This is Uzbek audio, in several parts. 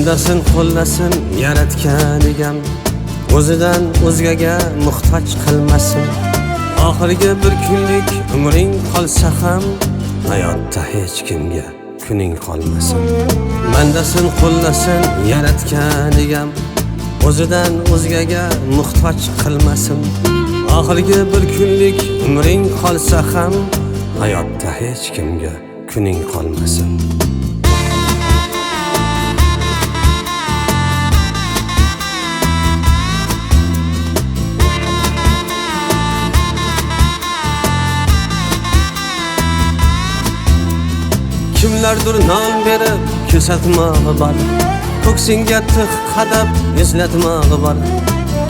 Bandasin qo'llasin yaratgan egam, o'zidan o'zgaga muhtoj qilmasin. Oxirgi bir kunlik umring qolsa ham, hayotda hech kimga kuning qolmasin. Bandasin qo'llasin yaratgan egam, o'zidan o'zgaga muhtoj qilmasin. Oxirgi bir kunlik umring qolsa ham, hayotda hech kimga kuning qolmasin. Kimlardir non berib ko'rsatmog'i bor, ko'ksingga tig' qadab eslatmog'i bor.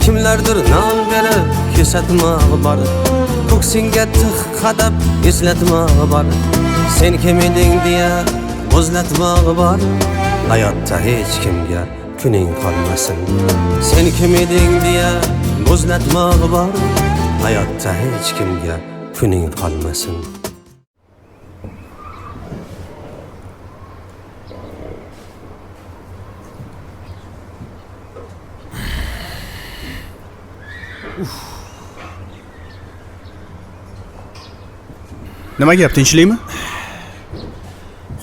Kimlardir non berib ko'rsatmog'i bor, ko'ksingga tig' qadab eslatmog'i bor. Sen kim eding deya bo'zlatmog'i bor, hayotda hech kimga kuning qolmasin. Sen kim eding deya bo'zlatmog'i bor, hayotda hech kimga kuning qolmasin. Nima gap, tinchlikmi?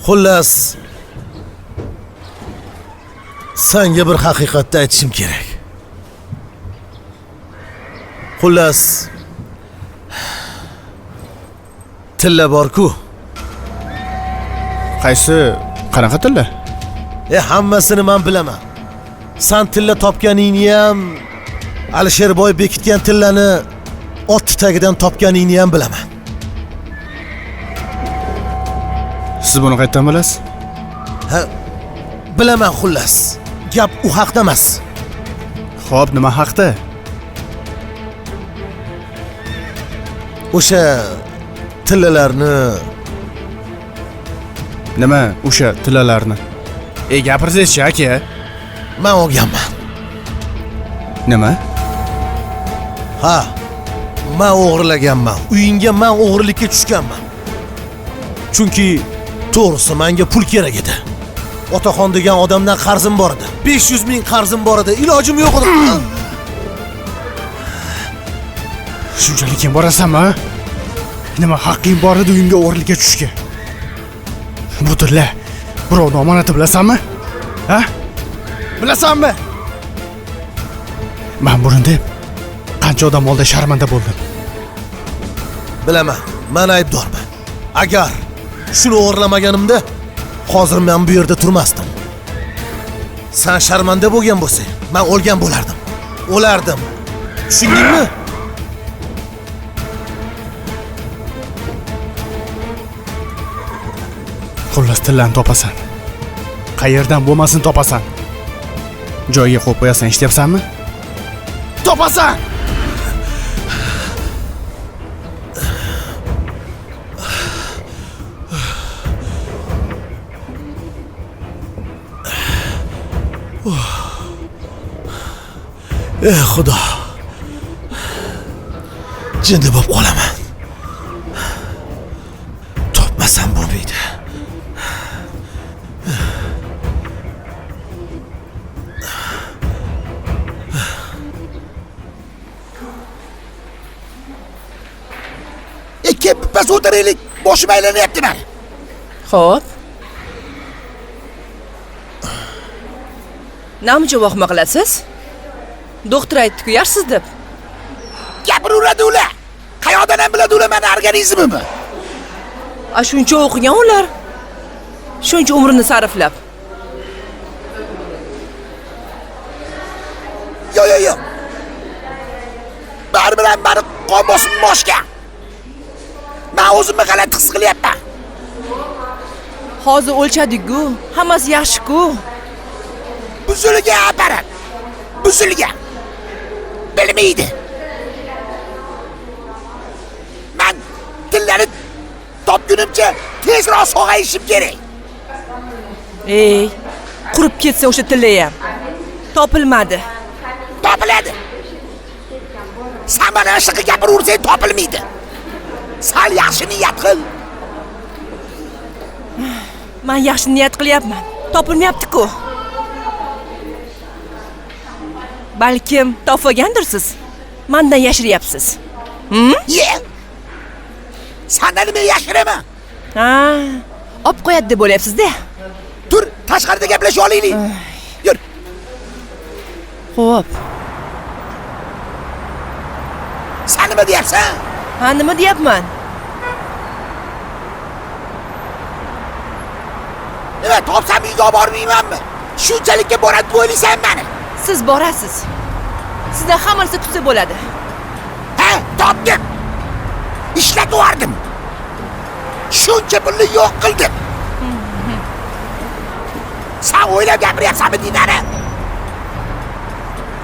Xullas, senga bir haqiqatni aytishim kerak. Xullas, tilla bor-ku. Qaysi, qanaqa tilla? Hammasini men bilaman. Sen tilla topganingni ham, Alisherboy bekitgan tillani ot tagidan topganingni ham bilaman. Siz buni qayerdan bilasiz? Ha, bilaman xullas. Gap u haqda emas. Xo'p, nima haqda? O'sha tillalarni. Nima o'sha tillalarni? Gapirsangiz-chi, aka. Men olganman. Nima? Ha, men o'g'irlaganman. Uyingga men o'g'irlikka tushganman. Chunki to'g'risi menga pul kerak edi. Otaxon degan odamdan qarzim bor edi. 500 ming qarzim bor edi. Ilojim yo'q edi. Shunchalik kim borasanmi? Nima haqqing bor edi uyimga o'g'irlikka tushishga? Bu tilla birovning omonati, bilasanmi? Ha? Bilasanmi? Men buni deb qancha odam oldida sharmanda bo'ldim. Bilaman, men aybdorman. Agar shuni o'g'irlamaganimda hozir men bu yerda turmasdim. Sen sharmanda bo'lgan bo'lsang, men o'lgan bo'lardim. O'lardim. Tushundingmi? Xullas, tillarni topasan. Qayerdan bo'lmasin topasan. Joyiga qo'yib qo'yasan, eshityapsanmi? Topasan! Ey Xudo! Jinni bo'lib qolaman. Topmasam bo'lmaydi. Ikki birpas o'tiraylik, boshim aylanyapti meni. Xo'p. Namcha vahima qilasiz? Doktor aytdi-ku, yaxshisiz deb. Gapiraveradi ular. Qayoqdan ham biladi ular meni organizmimni? A shuncha o'qigan ular. Shuncha umrini sarflab. Yo'q, yo'q, yo'q. Baribir ham meni qon bosimim oshgan. Men o'zimni g'alati his qilyapman. Hozir o'lchadik-ku, hammasi yaxshi-ku. Buzilgan apparat. Buzilgan. Bilmaydi. Men tillarni topgunimcha tezroq sog'ayishim kerak. Ey, qurib ketsa o'sha tilla ham. Topilmadi. Topiladi. Sen mana shunaqa gapiraversang topilmaydi. Sal yaxshi niyat qil. Men yaxshi niyat qilyapman. Topilmayapti-ku. Balkim topgandirsiz. Mendan yashiryapsiz. Ye! Sandan nima yashiraman? Ha, olib qo'yadi deb o'ylayapsiz-da. Tur, tashqarida gaplashib olaylik. Yur. Xo'p. Sen nima deyapsan? Ha, nima deyapman? Nima, topsam uyga olib bormaymanmi? Shunchalikka boradi deb o'ylaysan meni? Siz borasiz. Sizdan hamma narsa kutsa bo'ladi. Ha, topdim. Ishlatib yubordim. Shuncha pulni yo'q qildim. Sen o'ylab gapiryapsanmi Dinara?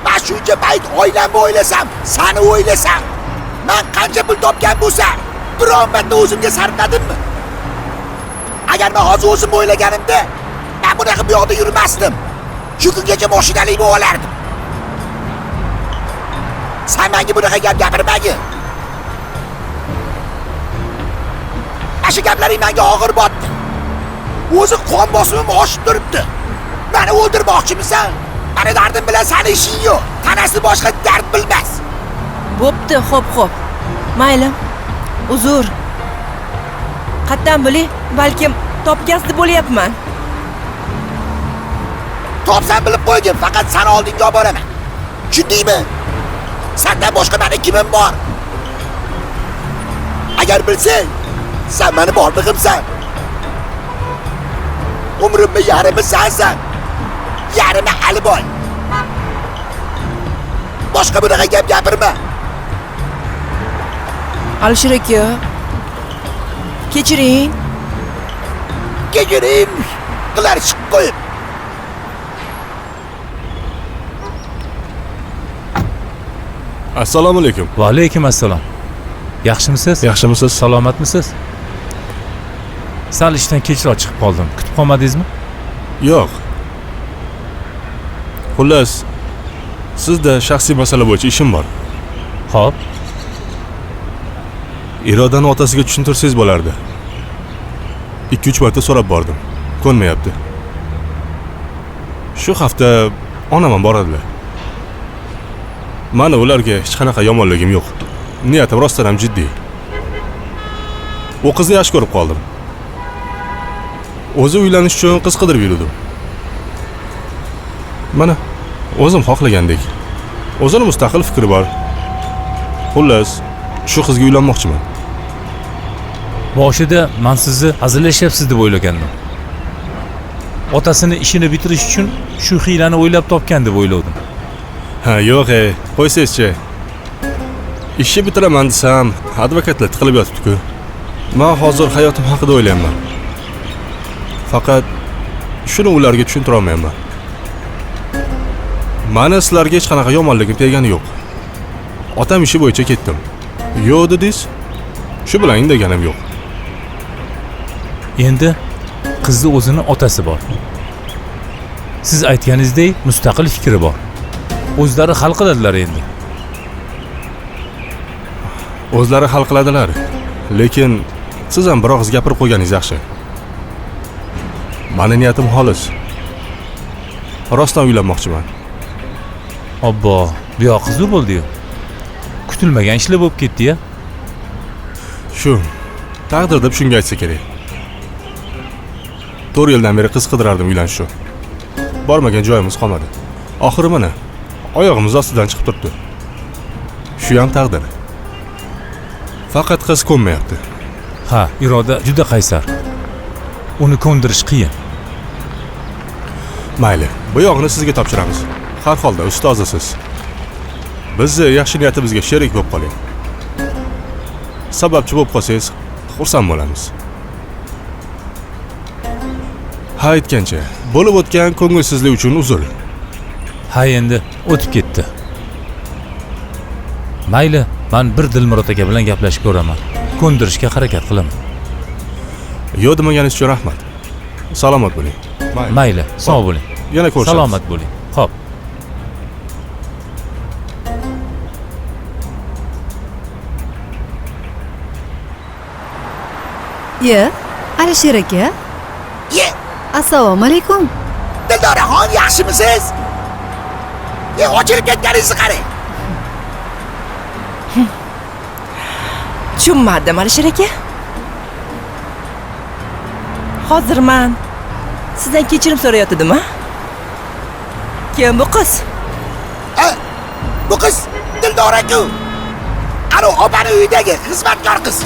Men shuncha payt oilamni o'ylasam, seni o'ylasam, men qancha pul topgan bo'lsam, biron marta o'zimga sarfladimmi? Agar men hozir o'zimni o'ylaganimda, men bunaqa bu yoqda yurmasdim. Shu kungacha mashinali bo'lib olardim. Sen menga bunaqa gap gapirmagin. Mana shu gaplaring menga og'ir botdi. O'zi qon bosimim oshib turibdi. Meni o'ldirmoqchimisan? Meni dardim bilan seni ishing yo'q. Tanasi boshqa dard bilmas. Bo'pti, xo'p. Mayli. Uzr. Qatdan bilay, balkim topgansiz deb o'ylayapman. Topsam bilib qo'ygin, faqat seni oldingga olib boraman. Tushundingmi? Sendan boshqa meni kimim bor? Agar bilsang, sen meni borlig'imsan. Umrimni yarmi sensan. Yarmi Aliboy. Boshqa bunaqa gap gapirma. Alisher aka, kechiring. Kechiring. Qilar chiqib qo'yib. Assalomu alaykum. Va alaykum assalom. Yaxshimisiz? Yaxshimisiz? Salomatmisiz? Sal ishdan kechroq chiqib qoldim. Kutib qolmadingizmi? Yo'q. Xullas, sizda shaxsiy masala bo'yicha ishim bor. Xo'p. Irodani otasiga tushuntirsangiz bo'lardi. 2-3 marta so'rab bordim. Ko'nmayapti. Shu hafta onam ham boradilar. Mani ularga hech qanaqa yomonligim yo'q. Niyatim rostdan ham jiddiy. U qizni yaxshi ko'rib qoldim. O'zi uylanish uchun qiz qidirib yurdim. Mana o'zim xohlagandek. O'zini mustaqil fikri bor. Xullas, shu qizga uylanmoqchiman. Boshida men sizni hazillashyapsiz deb o'ylagandim. Otasini ishini bitirish uchun shu hiylani o'ylab topgan deb o'yladim. Ha, yo'q, qo'ysangizchi. Ishni bitiraman desam, advokatlar tiqilib yotibdi-ku. Men hozir hayotim haqida o'ylayapman. Faqat shuni ularga tushuntira olmayapman. Mani sizlarga hech qanaqa yomonligim tegani yo'q. Otam ishi bo'yicha ketdim. Yo'q dedingiz, shu bilan indaganim yo'q. Endi qizni o'zini otasi bor. Siz aytganingizdek mustaqil fikri bor. O'zlari hal qiladilar endi. O'zlari hal qiladilar. Lekin siz ham bir og'iz gapirib qo'yganingiz yaxshi. Mani niyatim xolis. Rostdan uylanmoqchiman. Obbo, bu yoq qiziq bo'ldi-yu. Kutilmagan ishlar bo'lib ketdi-ya. Shu taqdir deb shunga aytsa kerak. 4 yildan beri qiz qidirardim uylanish uchun. Bormagan joyimiz qolmadi. Oxiri mana oyog'imiz ostidan chiqib turibdi. Shu ham taqdir. Faqat qiz ko'nmayapti. Ha, Iroda juda qaysar. Uni ko'ndirish qiyin. Mayli, bu yog'ini sizga topshiramiz. Har holda ustozisiz. Bizni yaxshi niyatimizga sherik bo'lib qoling. Sababchi bo'lib qolsangiz, xursand bo'lamiz. Ha, aytgancha, bo'lib o'tgan ko'ngilsizlik uchun uzr. Ha, endi o'tib ketdi. Mayli, men bir Dilmurod aka bilan gaplashib ko'raman. Ko'ndirishga harakat qilaman. Yo'q demaganingiz uchun rahmat. Salomat bo'ling. Mayli, sog' bo'ling. Yana ko'rishamiz. Salomat bo'ling. Xo'p. Ye, Alisher aka. Ye. Assalomu alaykum. Dildoraxon, yaxshimisiz? Ochilib ketganingizni qarang. Tushunmadim, Alisher aka. Hozir men sizdan kechirim so'rayotgandim, a? Kim bu qiz? Bu qiz Dildora-ku. Ana opani uyidagi xizmatkor qiz.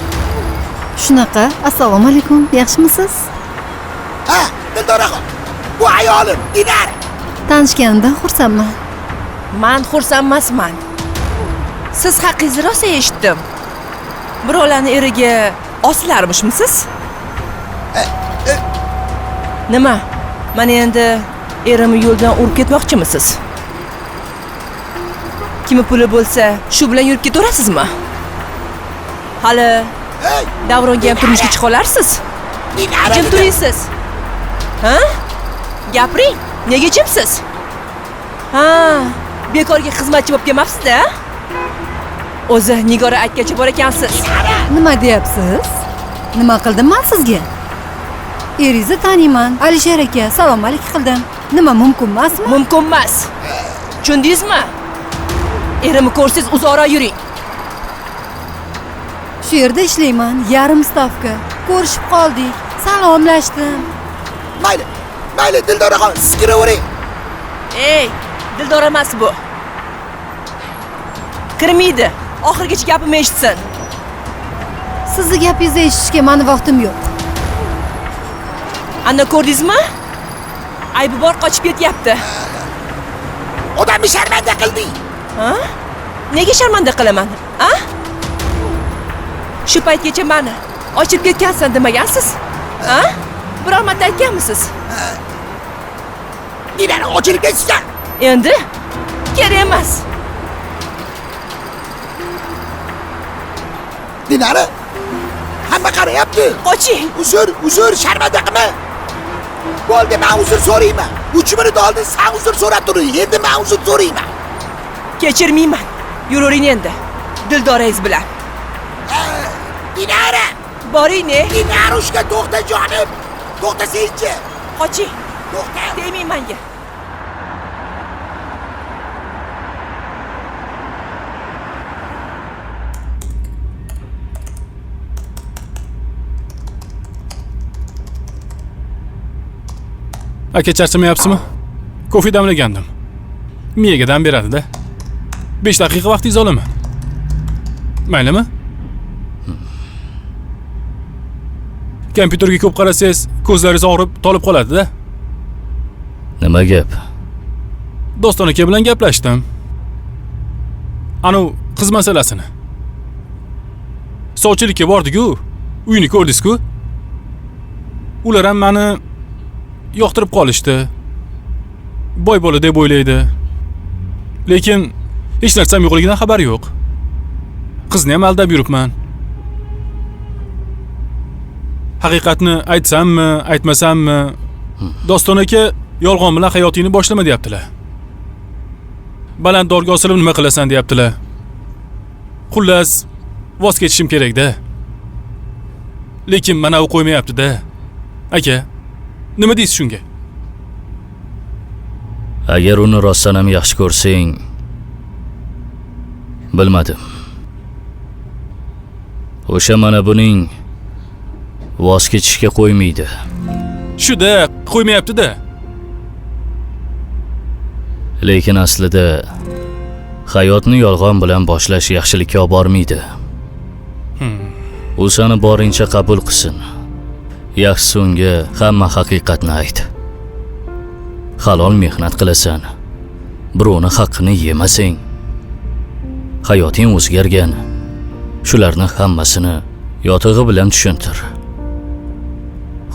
Shunaqa. Assalomu alaykum. Yaxshimisiz? Ha, Dildoraxon. Bu ayolim Dinara. Tanishganimdan xursandman. Men xursand emasman. Siz haqingizni rosa eshitdim. Birovlarni eriga osilarmishmisiz? Nima? Mana endi erimni yo'ldan urib ketmoqchimisiz? Kimi puli bo'lsa, shu bilan yurib ketaverasizmi? Hali Davronga ham turmushga chiqa olarsiz? Jim turisiz. Ha? Gapiring, nega jimsiz? Ha, bekorga xizmatchi bo'lib kelmabsiz-da? O'zi Nigora aytgancha bor ekansiz. Nima deyapsiz? Nima qildim men sizga? Eringizni taniyman. Alisher aka, salom alik qildim. Nima mumkin emasmi? Mumkin emas. Tushundingizmi? Erimni ko'rsangiz uzoqroq yuring. Shu yerda ishlayman, yarim stavka. Ko'rishib qoldik, salomlashdim. Mayli, mayli Dildoraxon, siz kiravering. Ey, Dildora emas bu. Kirmaydi. Oxirgacha gapimni eshitsin. Sizni gapingizni eshitishga meni vaqtim yo'q. Ana ko'rdingizmi? Aybi bor qochib ketyapti. Odamni sharmanda qilding. Ha? Nega sharmanda qilaman? A? Shu paytgacha meni ochib ketgansan demagansiz? Ha? Biror marta aytganmisiz? Dinara ochilib ketsa. Endi kerak emas. Dinara, hamma qarayapti. Qoching. Uzr, uzr, sharmanda qilma. Bo'ldi, men uzr so'rayman. 3 minut oldin sen uzr so'rab turing. Endi men uzr so'rayman. Kechirmayman. Yuravering endi. Dildorangiz bilan. Dinara! Boring ne? Dinarushka, to'xta jonim. To'xta senchi. Qoching. To'xta. Tegmang menga. Aka, charchamayapsizmi? Kofe damlagandim. Miyaga dam beradi-da. 5 daqiqa vaqtingizni olaman. Maylimi? Kompyuterga ko'p qarasangiz, ko'zlaringiz og'rib, tolib qoladi-da. Nima gap? Doston aka bilan gaplashdim. Anu qiz masalasini. Sovchilikka bordik-ku, uyini ko'rdingiz-ku. Ular ham meni yoqtirib qolishdi. Boy bola deb o'ylaydi. Lekin hech narsam yo'qligidan xabari yo'q. Qizni ham aldab yuribman. Haqiqatni aytsammi, aytmasammi? Doston aka yolg'on bilan hayotingni boshlama deyaptilar. Baland dorga osilib nima qilasan deyaptilar. Xullas, voz kechishim kerak-da. Lekin mana u qo'ymayapti-da. Aka, nima deysiz shunga? Agar uni rostdan ham yaxshi ko'rsang, bilmadim. O'sha mana buning voz kechishga qo'ymaydi. Shuda qo'ymayapti-da. Lekin aslida hayotni yolg'on bilan boshlash yaxshilikka olib bormaydi. U seni boringcha qabul qilsin. Yaxshisi unga hamma haqiqatni ayt. Halol mehnat qilasan. Birovni haqqini yemasang, hayoting o'zgargan. Shularni hammasini yotig'i bilan tushuntir.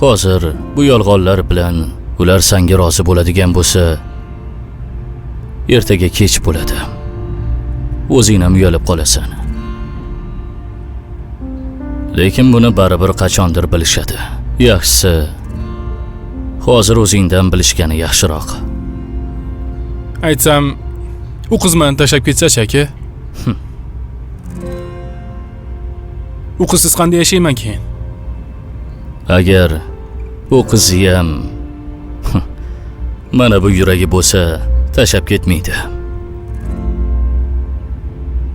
Hozir bu yolg'onlar bilan ular senga rozi bo'ladigan bo'lsa, ertaga kech bo'ladi. O'zing ham uyalib qolasan. Lekin buni baribir qachondir bilishadi. Yaxshisi hozir o'zingdan bilishgani yaxshiroq. Aytsam, u qiz meni tashlab ketsa-chi aka? U qizsiz qanday yashayman keyin? Agar u qizni ham mana bu yuragi bo'lsa, tashlab ketmaydi.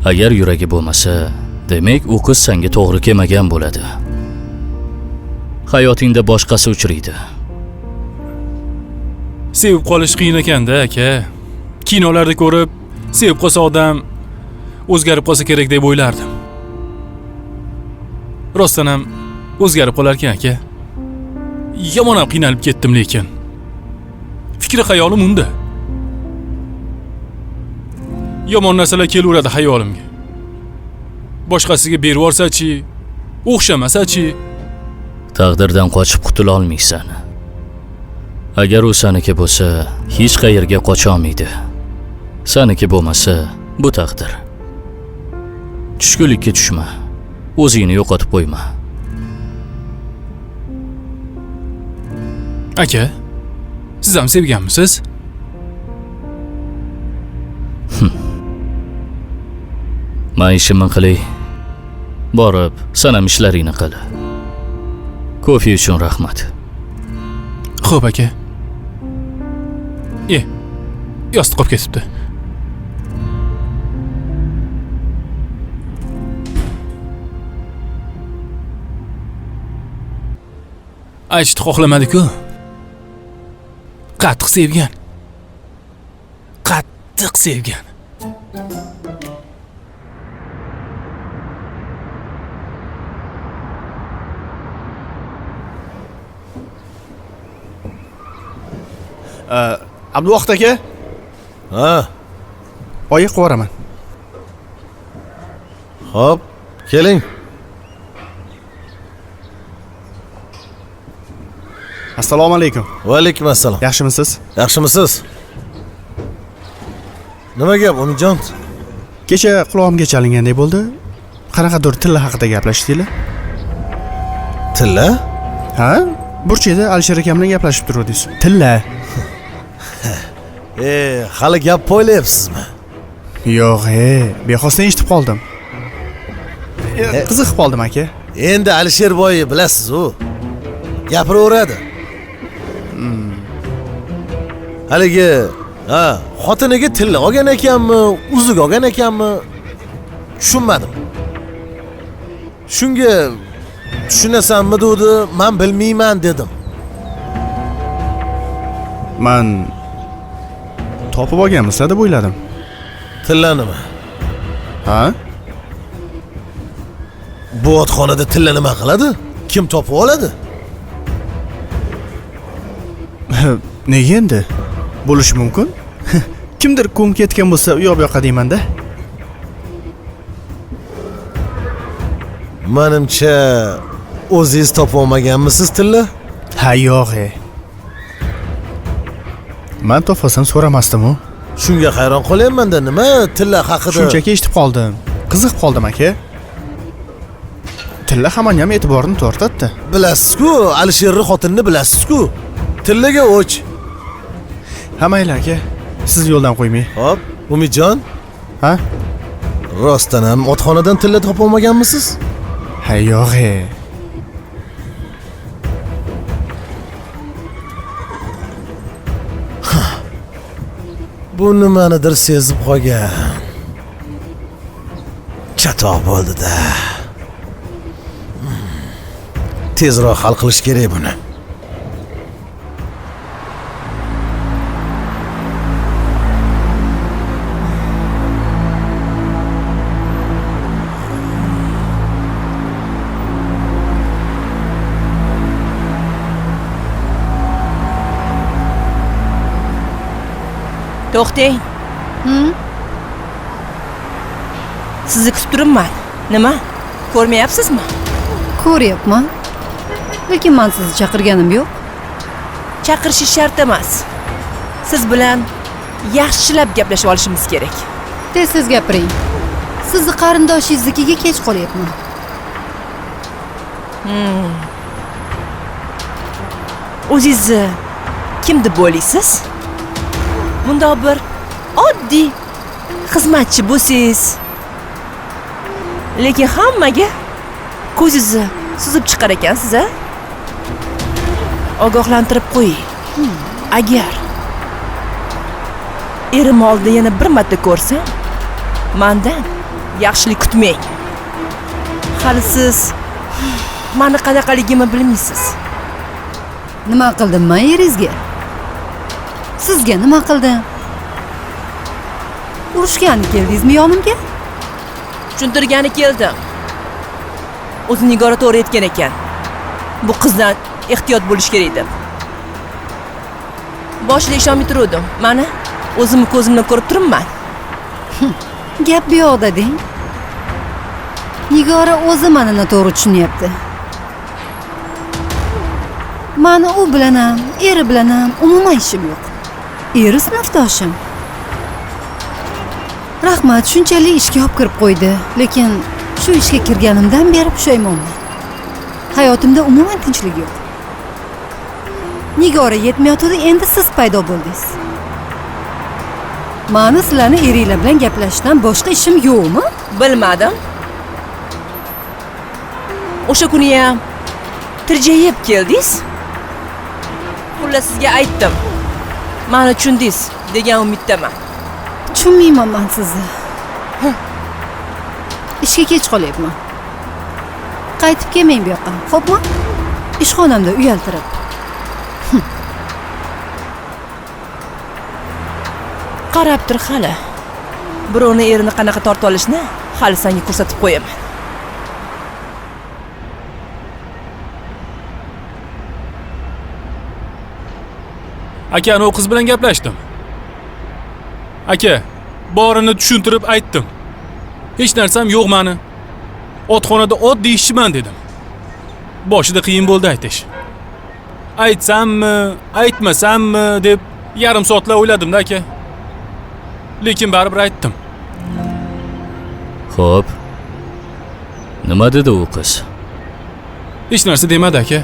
Agar yuragi bo'lmasa, demak u qiz senga to'g'ri kelmagan bo'ladi. Hayotingda boshqasi uchraydi. Sevib qolish qiyin ekanda, aka. Kinolarda ko'rib, sevib qolsa odam o'zgarib qolsa kerak deb o'ylardim. Rostdan ham o'zgarib qolar ekan, aka. Yomon ham qiynalib ketdim lekin. Fikri xayolim unda. Yomon narsalar kelaveradi xayolimga. Boshqasiga berib yuborsa-chi, o'xshamasa-chi? Taqdirdan qochib qutula olmaysan. Agar u seniki bo'lsa, hech qayerga qocha olmaydi. Seniki bo'lmasa, bu taqdir. Tushkunlikka tushma. O'zingni yo'qotib qo'yma. Aka, siz ham sevganmisiz? Men ishimni qilay. Borib, sen ham ishlaringni qil. Kofe uchun rahmat. Xo'p, aka. Yostiq qolib ketibdi. Aytishni xohlamadi-ku. Qattiq sevgan. Qattiq sevgan. Abduvohid aka. Ha. Oyi qo'yaraman. Xo'p, keling. Assalomu alaykum. Va alaykum assalom. Yaxshimisiz? Yaxshimisiz? Nima gap, Umidjon? Kecha qulog'imga chalingandek bo'ldi. Qanaqadir tilla haqida gaplashdinglar. Tilla? Ha? Burchakda Alisher akam bilan gaplashib turuvdingiz. Tilla. Hali gap poylayapsizmi? Yo'q, bexosdan eshitib qoldim. Qiziqib qoldim aka. Endi Alisher boyni bilasiz u. Gapiraveradi. Haligi, ha, xotiniga tilla olgan ekanmi, uzuk olgan ekanmi? Tushunmadim. Shunga tushunasanmi dedi, men bilmayman dedim. Men topib olganmisizlar deb o'yladim. Tillanimi? Ha? Bu otxonada tilla nima qiladi? Kim topib oladi? Nega endi? Bo'lishi mumkin. Kimdir ko'mib ketgan bo'lsa, u yoq bu yoqqa deyman-da. Menimcha, o'zingiz topib olmaganmisiz tilla? Ha, yo'q. Men topsam so'ramasdim-u. Shunga hayron qolyapman-da, nima tilla haqida? Shunchaki eshitib qoldim. Qiziqib qoldim aka. Tilla hammaning ham e'tiborini tortadi. Bilasiz-ku, Alisherning xotinini bilasiz-ku. Tillaga o'ch. Ha, mayli aka. Siz yo'ldan qo'ymang. Xo'p, Umidjon. Ha? Rostdan ham otxonadan tilla topa olmaganmisiz? Ha, yo'q. Bu nimanidir sezib qolgan. Chatoq bo'ldi-da. Tezroq hal qilish kerak buni. To'xtang. Sizni kutib turibman. Nima? Ko'rmayapsizmi? Ko'ryapman. Lekin men sizni chaqirganim yo'q. Chaqirishi shart emas. Siz bilan yaxshilab gaplashib olishimiz kerak. Tez-tez gapiring. Sizni qarindoshingiznikiga kech qolyapman. O'zingizni kim deb o'ylaysiz? Bundoq bir oddiy xizmatchi bo'lsangiz, lekin hammaga ko'zingizni suzib chiqar ekansiz, a? Ogohlantirib qo'ying. Agar erim oldida yana bir marta ko'rsam, mendan Yaxshilik kutmang. Hali siz mani qanaqaligimni bilmaysiz. Nima qildim men eringizga? Sizga nima qildim? Urushgani keldingizmi yonimga? Tushuntirgani keldim. O'zi Nigora to'g'ri aytgan ekan. Bu qizdan ehtiyot bo'lish kerak deb. Boshida ishonmay turdim. Mana o'zimni ko'zimdan ko'rib turibman. Gap bu yoqda deng. Nigora o'zi meni noto'g'ri tushunyapti. Mani u bilan ham, eri bilan ham umuman ishim yo'q. Eri sinfdoshim. Rahmat, shunchalik ishga olib kirib qo'ydi, lekin shu ishga kirganimdan beri pushaymonman. Hayotimda umuman tinchlik yo'q. Nigora yetmayotdi, endi siz paydo bo'ldingiz. Mani sizlarni eringlar bilan gaplashishdan boshqa ishim yo'qmi? Bilmadim. O'sha kuni ham tirjayib keldingiz. Xullas sizga aytdim. Meni tushundingiz degan umiddaman. Tushunmayman men sizni. Ishga kech qolyapman. Qaytib kelmang bu yoqqa, xo'pmi? Ishxonamda uyaltirib. Qarab tur hali. Birovni erini qanaqa tortib olishni hali senga ko'rsatib qo'yaman. Aka, ana u qiz bilan gaplashdim. Aka, borini tushuntirib aytdim. Hech narsam yo'q meni. Otxonada oddiy ishchiman dedim. Boshida qiyin bo'ldi aytish. Aytsammi, aytmasammi deb yarim soatlab o'yladim-da aka. Lekin baribir aytdim. Xo'p. Nima dedi u qiz? Hech narsa demadi aka.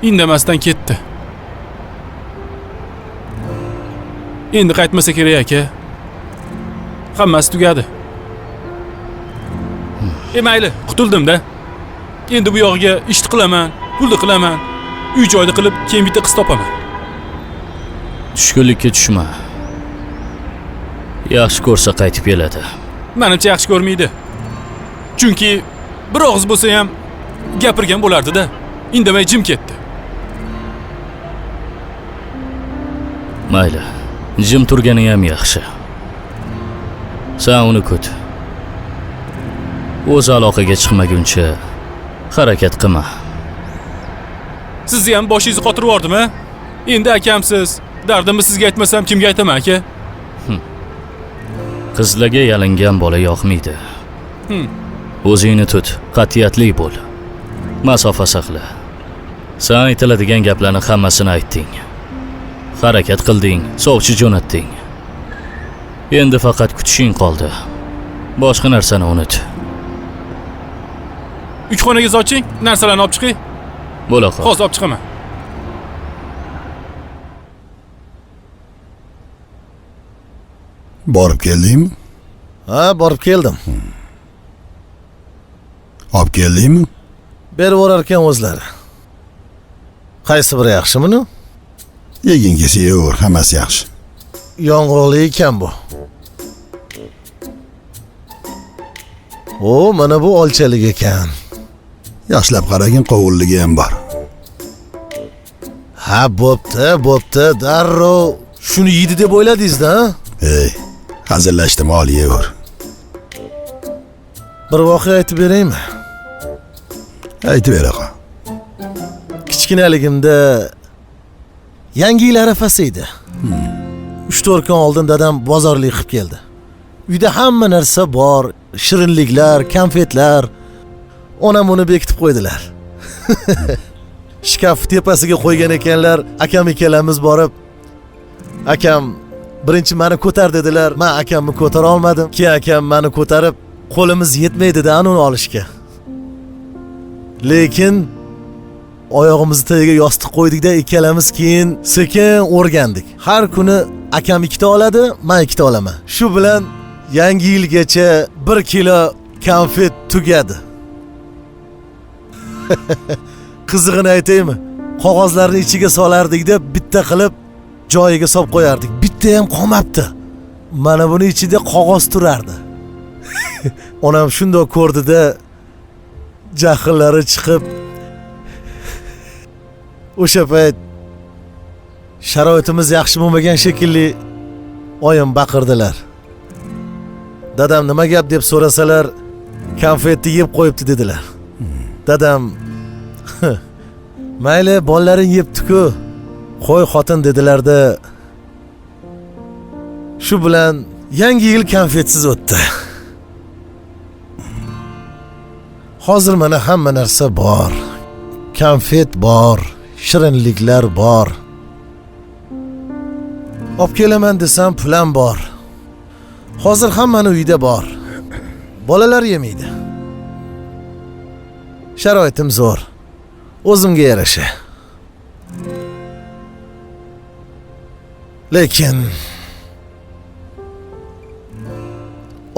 Indamasdan ketdi. Endi qaytmasa kerak aka. Hammasi tugadi. Mayli, qutuldim-da. Endi bu yog'iga ishni qilaman, pulni qilaman, uy joyni qilib keyin bitta qiz topaman. Tushkunlikka tushma. Yaxshi ko'rsa qaytib keladi. Menimcha yaxshi ko'rmaydi. Chunki bir og'iz bo'lsa ham gapirgan bo'lardi-da. Indamay jim ketdi. Mayli, jim turgani ham yaxshi. Sen uni kut. O'z aloqaga chiqmaguncha harakat qilma. Sizni ham boshingizni qotirib yubordim, a? Endi akamsiz, dardimni sizga aytmasam kimga aytaman aka? Qizlarga yalingan bola yoqmaydi. O'zingni tut, qat'iyatli bo'l. Masofa saqla. Sen aytiladigan gaplarni hammasini aytding. Harakat qilding, sovchi jo'natding. Endi faqat kutishing qoldi. Boshqa narsani unut. Uyxonaga zoching, narsalarni olib chiqing. Bo'la qol. Hozir olib chiqaman. Borib keldingmi? Ha, borib keldim. Olib keldingmi? Berib yuborar ekan o'zlari. Qaysi biri yaxshi buni? Yegin kelsa yeyaver, hammasi yaxshi. Yong'oqli ekan bu. O, mana bu olchalik ekan. Yaxshilab qaragin, qovulligi ham bor. Ha, bo'pti, bo'pti. Darrov shuni yeydi deb o'yladingiz-da, ha? Ey, hazillashdim, ol yeyaver. Bir voqea aytib beraymi? Aytib ber aka. Kichkinaligimda Yangi yil arafasi edi. 3-4 kun oldin dadam bozorlik qilib keldi. Uyda hamma narsa bor, shirinliklar, konfetlar. Onam uni bekitib qo'ydilar. Shkaf tepasiga qo'ygan ekanlar. Akam ikkalamiz borib, akam birinchi meni ko'tar dedilar. Men akamni ko'tara olmadim. Keyin akam meni ko'tarib, qo'limiz yetmaydi-da uni olishga. Lekin oyog'imizni tagiga yostiq qo'ydikda ikkalamiz keyin sekin o'rgandik. Har kuni akam ikkita oladi, men ikkita olaman. Shu bilan yangi yilgacha 1 kilo konfet tugadi. Qizig'ini aytaymi? Qog'ozlarni ichiga solardikda bitta qilib joyiga solib qo'yardik. Bitta ham qolmabdi. Mana buni ichida qog'oz turardi. Onam shundoq ko'rdida jahllari chiqib, o'sha payt sharoitimiz yaxshi bo'lmagan shekilli oyim baqirdilar. Dadam nima gap deb so'rasalar, konfetni yeb qo'yibdi dedilar. Dadam mayli, bolalaring yebdi-ku, qo'y xotin dedilarda. Shu bilan yangi yil konfetsiz o'tdi. Hozir mana hamma narsa bor. Konfet bor, shirinliklar bor. Olib kelaman desam pulam bor. Hozir hammani uyida bor. Bolalar yemaydi. Sharoitim zo'r. O'zimga yarasha. Lekin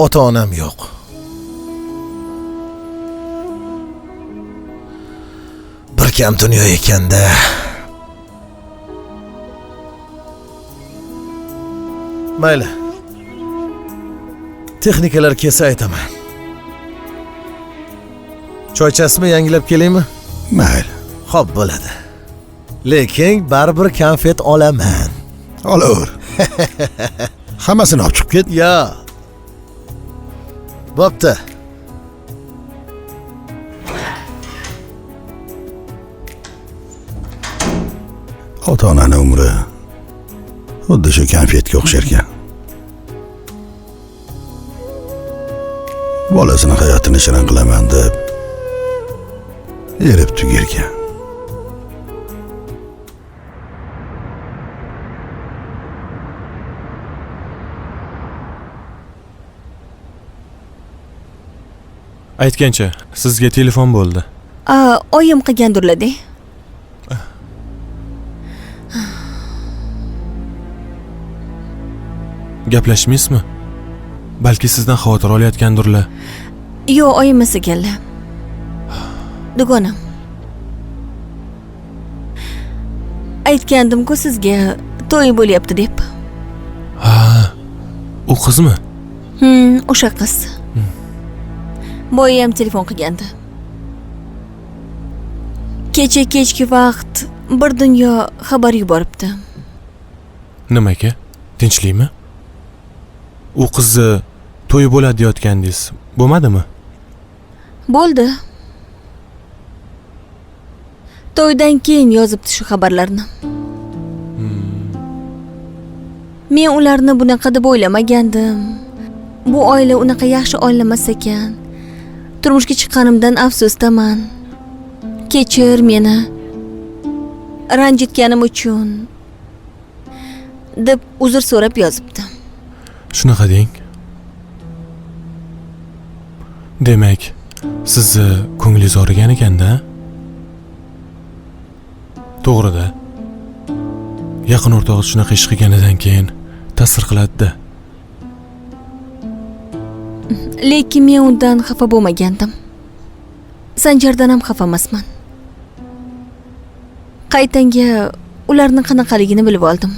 ota-onam yo'q. Bir kam dunyo ekanda. Mayli. Texnikalar kelsa aytaman. Choychasimi yangilab kelaymi? Mayli. Xo'p bo'ladi. Lekin baribir konfet olaman. Olaver. Hammasini olib chiqib ket. Yo. Bo'pti. Ota-onani umri xuddi shu konfetga o'xshar ekan. Bolasini hayotini shirin qilaman deb erib tugarkan. Aytgancha, sizga telefon bo'ldi. Oyim qilgandirlar-da. Gaplashmaysizmi? Balki sizdan xavotir olayotgandirlar. Yo'q, oyim emas ekanlar. Dugonam. Aytgandim-ku sizga, to'y bo'lyapti deb. Ha, u qizmi? O'sha qiz. Boyam telefon qilgandi. Kecha kechki vaqt bir dunyo xabar yuboribdi. Nimaga? Tinchlikmi? U qizni to'yi bo'ladi deyotgandingiz, bo'lmadimi? Bo'ldi. To'ydan keyin yozibdi shu xabarlarni. Men ularni bunaqa deb o'ylamagandim. Bu oila unaqa yaxshi oila emas ekan. Turmushga chiqqanimdan afsusdaman. Kechir meni. Ranjitganim uchun deb uzr so'rab yozibdi. Shunaqa deng. Demak, sizni ko'nglingiz og'rigan ekanda? To'g'rida. Yaqin o'rtog'ingiz shunaqa ish qilganidan keyin ta'sir qiladi-da. Lekin men undan xafa bo'lmagandim. Sanjardan ham xafa emasman. Qaytanga ularni qanaqaligini bilib oldim.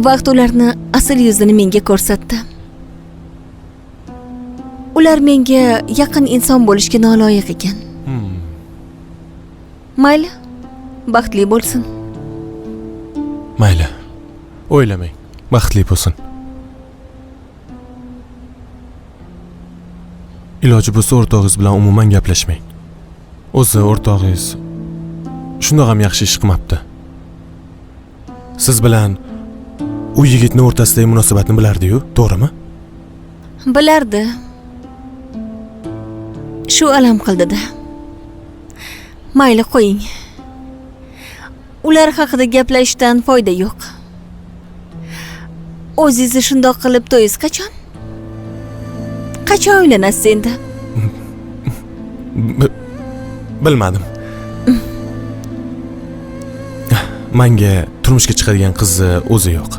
Vaqt ularni asl yuzini menga ko'rsatdi. Ular menga yaqin inson bo'lishga noloyiq ekan. Mayli, baxtli bo'lsin. Mayli, o'ylamang, baxtli bo'lsin. Iloji bo'lsa o'rtog'ingiz bilan umuman gaplashmang. O'zi o'rtog'ingiz shundoq ham yaxshi ish qilmabdi. Siz bilan u yigitni o'rtasidagi munosabatni bilardi-yu, to'g'rimi? Bilardi. Shu alam qildi-da. Mayli, qo'ying. Ular haqida gaplashishdan foyda yo'q. O'zingizni shundoq qilib to'yingiz qachon? Qachon uylanasiz endi? Bilmadim. Menga turmushga chiqadigan qizni o'zi yo'q.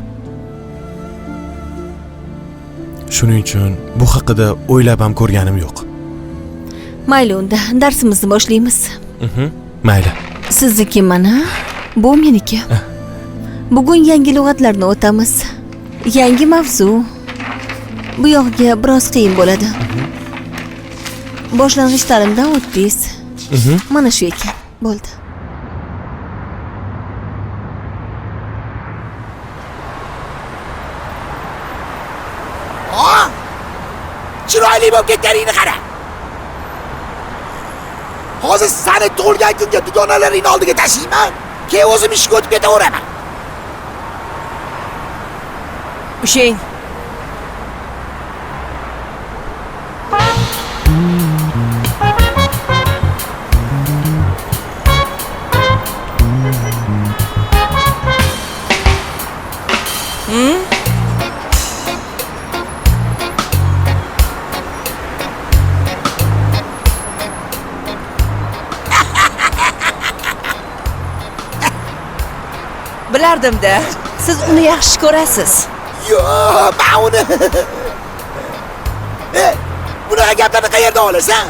Shuning uchun bu haqida o'ylab ham ko'rganim yo'q. Mayli unda, darsimizni boshlaymiz. Mayli. Sizniki mana, bu meniki. Bugun yangi lug'atlarni o'tamiz. Yangi mavzu. Bu yog'iga biroz qiyin bo'ladi. Boshlang'ich ta'limdan o'tdingiz. Mana shu ekan, bo'ldi. Chiroyli bo'lib ketganingni qara. Hozir seni tug'ilgan kunga dugonalaringni oldiga tashlayman, keyin o'zim ishga o'tib ketaveraman. Ushang. Bilardim-da, siz uni yaxshi ko'rasiz. Yo'q, men uni. Bunaqa gaplarni qayerdan olasan?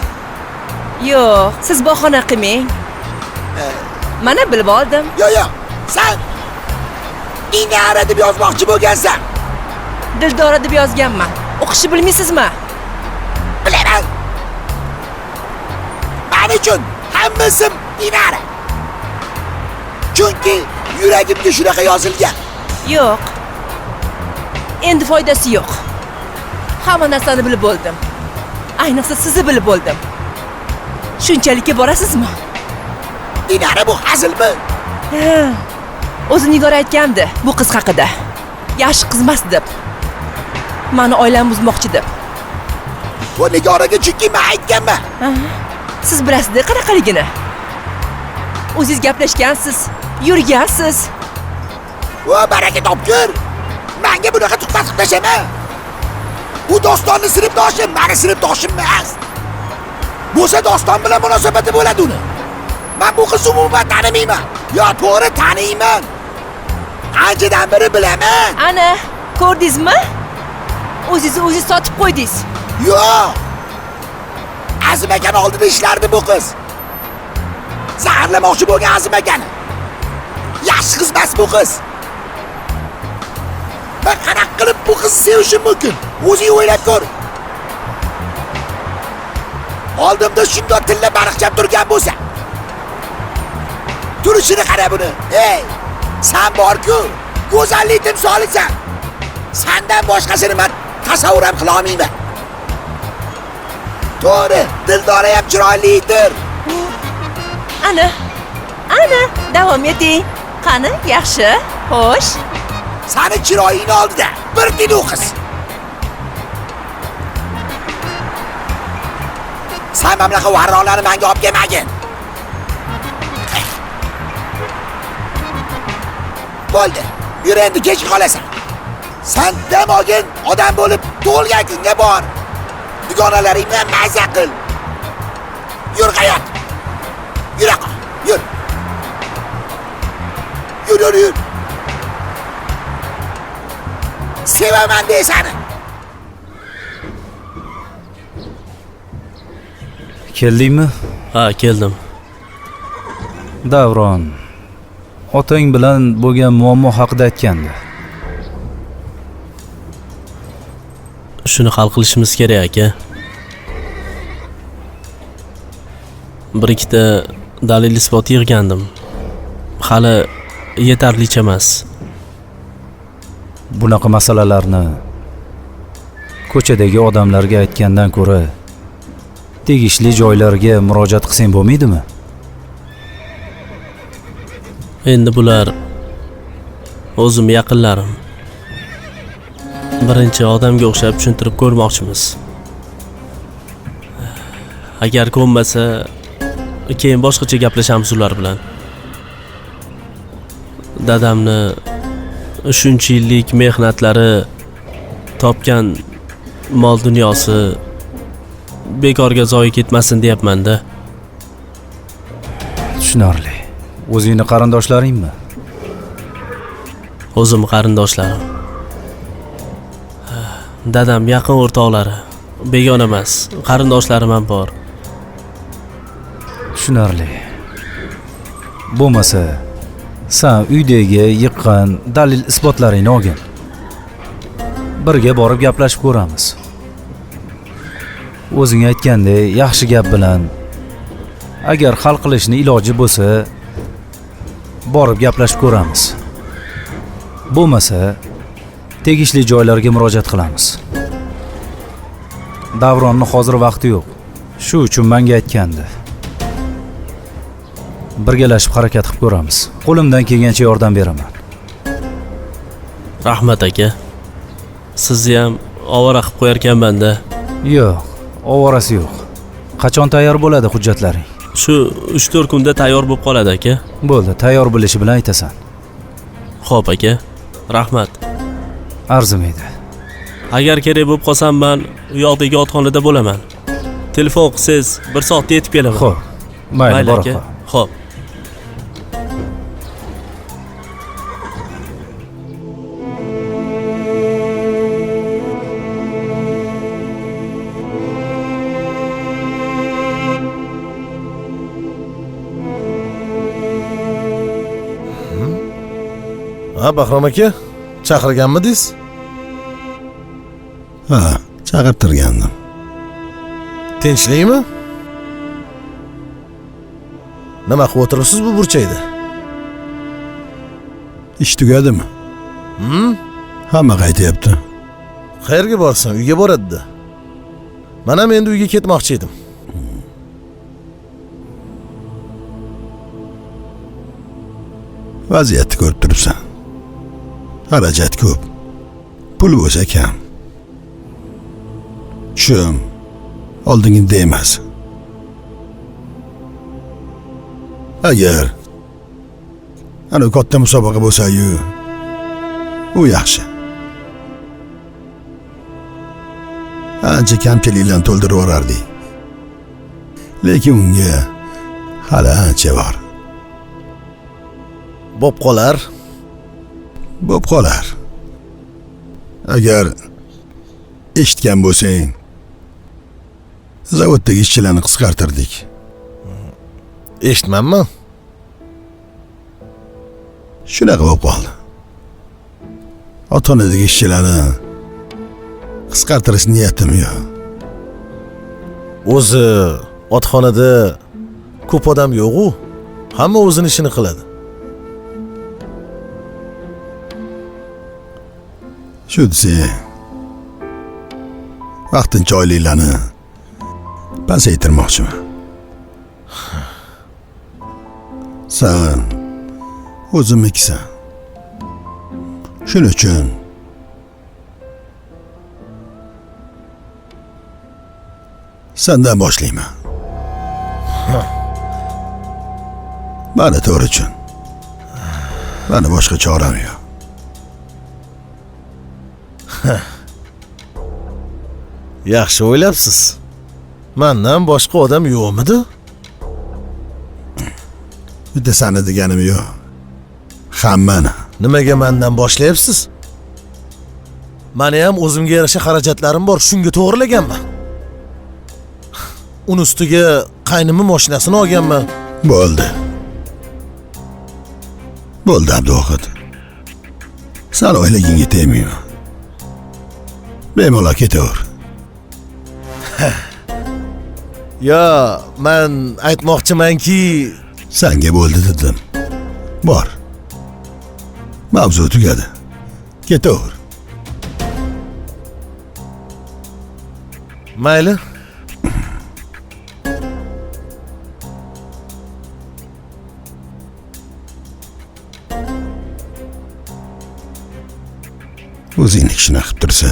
Yo'q, siz bahona qilmang. Mana bilib oldim. Yo'q, yo'q. Sen Dinara deb yozmoqchi bo'lgansan. Dildora deb yozganman. O'qishni bilmaysizmi? Bilaman. Men uchun hamma ism Dinara. Chunki yuragimga shunaqa yozilgan. Yo'q. Endi foydasi yo'q. Hamma narsani bilib bo'ldim. Ayniqsa sizni bilib bo'ldim. Shunchalikka borasizmi? Dinara, bu hazilmi? O'zi Nigora aytgandi bu qiz haqida. Yaxshi qiz emas deb. Meni oilamni buzmoqchi deb. Bu Nigoraga chunki men aytganman. Siz bilasizda qanaqaligini. O'zingiz gaplashgansiz, yurgansiz. Va baraka topkur. Menga bunaqa tuhmat qilib tashlama. Bu Dostonni sinfdoshim, meni sinfdoshim emas. Bo'lsa Doston bilan munosabati bo'ladi uni. Men bu qizni umuman tanimayman. Yo, to'g'ri taniyman. Anchadan beri bilaman. Ana, ko'rdingizmi? O'zingizni o'zingiz sotib qo'ydingiz. Yo'q. Azim akani oldida ishlardi bu qiz. Zaharlamoqchi bo'lgan Azim akani. Yaxshi qiz emas bu qiz. Men qanaqa qilib bu qizni sevishim mumkin? O'zing o'ylab ko'r. Oldimda shundoq tilla bariqchab turgan bo'lsa. Turishini qara buni. Ey, sen bor-ku, go'zallik timsolisan. Sendan boshqasini men tasavvur ham qila olmayman. To'g'ri, Dildora ham chiroylidir. Ana, ana, davom eting. Qani, yaxshi, xo'sh. Seni chiroyingni oldida bir tiyin u qiz. Sen mamlaqa varroqlarni menga olib kelmagin. Bo'ldi. Yur endi, kech qolasan. Sen dam olgin, odam bo'lib tug'ilgan kunga bor. Dugonalaring bilan maza qil. Yur hayot. Yur aqo, yur. Yur, yur, yur. Sevaman deysan. Keldingmi? Ha, keldim. Davron, otang bilan bo'lgan muammo haqida aytgandi. Shuni hal qilishimiz kerak, aka. Bir ikkita dalil isbot yig'gandim. Hali yetarlicha emas. Bunaqa masalalarni ko'chadagi odamlarga aytgandan ko'ra tegishli joylarga murojaat qilsang bo'lmaydimi? Endi bular o'zim yaqinlarim. Birinchi odamga o'xshab tushuntirib ko'rmoqchimiz. Agar ko'nmasa, keyin boshqacha gaplashamiz ular bilan. Dadamni shuncha yillik mehnatlari, topgan mol dunyosi bekorga zoyi ketmasin deyapman-da. Tushunarli. O'zingni qarindoshlaringmi? O'zim qarindoshlarim. Dadam yaqin o'rtoqlari, begona emas, qarindoshlarim ham bor. Tushunarli. Bo'lmasa, sen uydagi yiqqan dalil isbotlaringni olgin. Birga borib gaplashib ko'ramiz. O'zing aytgandek, yaxshi gap bilan agar hal qilishni iloji bo'lsa, borib gaplashib ko'ramiz. Bo'lmasa, tegishli joylarga murojaat qilamiz. Davronni hozir vaqti yo'q. Shu uchun menga aytgandi. Birgalashib harakat qilib ko'ramiz. Qo'limdan kelgancha yordam beraman. Rahmat aka. Sizni ham ovora qilib qo'yarkanman-da. Yo'q, ovorasi yo'q. Qachon tayyor bo'ladi hujjatlaring? Shu 3-4 kunda tayyor bo'lib qoladi aka. Bo'ldi, tayyor bo'lishi bilan aytasan. Xo'p aka, rahmat. Arzimaydi. Agar kerak bo'lib qolsam, men u yoqdagi otxonada bo'laman. Telefon qilsangiz, 1 soatda yetib kelaman. Xo'p. Mayli, bora qol. Xo'p. Ha, Bahrom aka, chaqirganmidingiz? Ha, chaqirtirgandim. Tinchlikmi? Nima qilib o'tiribsiz bu burchakda? Ish tugadimi? Hamma qaytyapti. Qayerga borsin? Uyga boradi-da. Men ham endi uyga ketmoqchi edim. Vaziyatni ko'rib turibsan. Xarajat ko'p. Pul bo'lsa kam. Tushum oldingidek emas. Agar ana katta musobaqa bo'lsa-yu, u yaxshi. Ancha kamchiliklarni to'ldirib yuborardik. Lekin unga hali ancha bor. Bo'p qolar. Bo'p qolar. Agar eshitgan bo'lsang, zavoddagi ishchilarni qisqartirdik. Eshitmanmi? Shunaqa bo'lib qoldi. Otxonadagi ishchilarni qisqartirish niyatim yo'q. O'zi otxonada ko'p odam yo'q-u, hamma o'zini ishini qiladi. Shu desang, vaqtincha oyliklarni pasaytirmoqchiman. Sen o'zimnikisan. Shuning uchun sendan boshlayman. Mani to'g'ri uchun. Mani boshqa choram yo'q. Yaxshi o'ylabsiz. Mendan boshqa odam yo'qmidi? Bitta seni deganim yo'q. Hammani. Nimaga mendan boshlayapsiz? Meni ham o'zimga yarasha xarajatlarim bor, shunga to'g'rilaganman. Uni ustiga qaynimning mashinasini olganman. Bo'ldi. Bo'ldi Abduvohid. San oyligingga tegmayman. Bemalol ketaver. Yo, men aytmoqchimanki, senga bo'ldi dedim. Bor. Mavzu tugadi. Ketaver. Mayli. O'zingni kishini qilib tursa.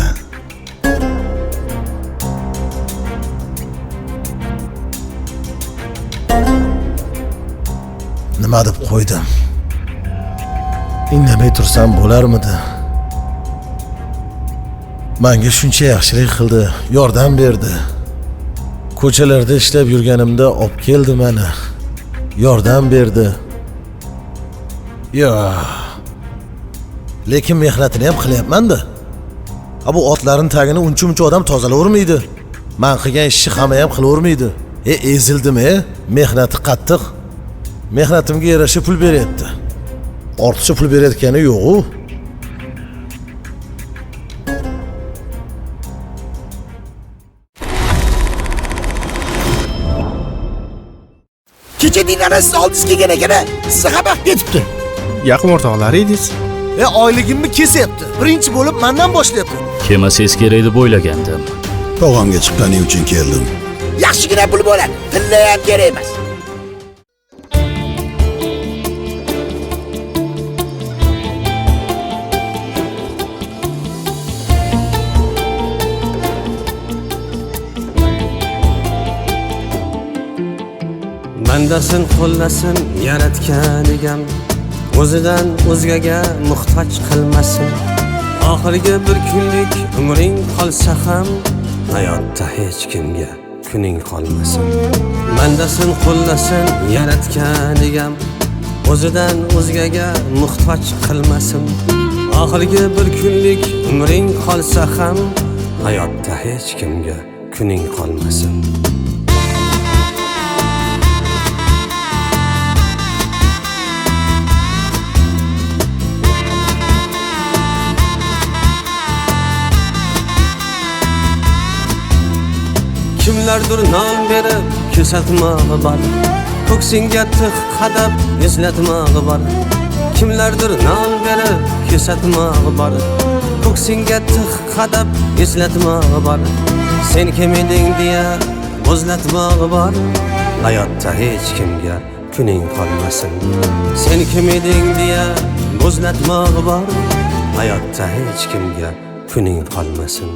Nima deb qo'ydim? Indamay tursam bo'larmidi? Menga shuncha yaxshilik qildi, yordam berdi. Ko'chalarda ishlab yurganimda olib keldi meni. Yordam berdi. Yo. Lekin mehnatini ham qilyapman-da. Ha, bu otlarning tagini uncha-muncha odam tozalavermaydi. Men qilgan ishni hamma ham qilavermaydi. Ezildim, mehnati qattiq. Mehnatimga yarasha pul beryapti. Ortiqcha pul berayotgani yo'q-u. Kecha Dinara siz oldingizga kelgan ekan, sizni xabar qilib ketibdi. Yaqin o'rtoqlar edingiz. Oyligimni kesyapti. Birinchi bo'lib mendan boshlayapti. Kelmasangiz kerak deb o'ylagandim. Tog'amga chiqqaning uchun keldim. Yaxshigina pul bo'ladi, tilla ham kerak emas. Bandasin qo'llasin yaratgan egam, o'zidan o'zgaga muhtoj qilmasin. Oxirgi bir kunlik umring qolsa ham hayotda hech kimga kuning qolmasin. Bandasin qo'llasin yaratgan egam, o'zidan o'zgaga muhtoj qilmasin. Oxirgi bir kunlik umring qolsa ham hayotda hech kimga kuning qolmasin. Kimlardir non berib ko'rsatmog'i bor, ko'ksingga tig' qadab eslatmog'i bor. Kimlardir non berib ko'rsatmog'i bor, ko'ksingga tig' qadab eslatmog'i bor. Sen kim eding deya bo'zlatmog'i bor, hayotda hech kimga kuning qolmasin. Sen kim eding deya bo'zlatmog'i bor, hayotda hech kimga kuning qolmasin.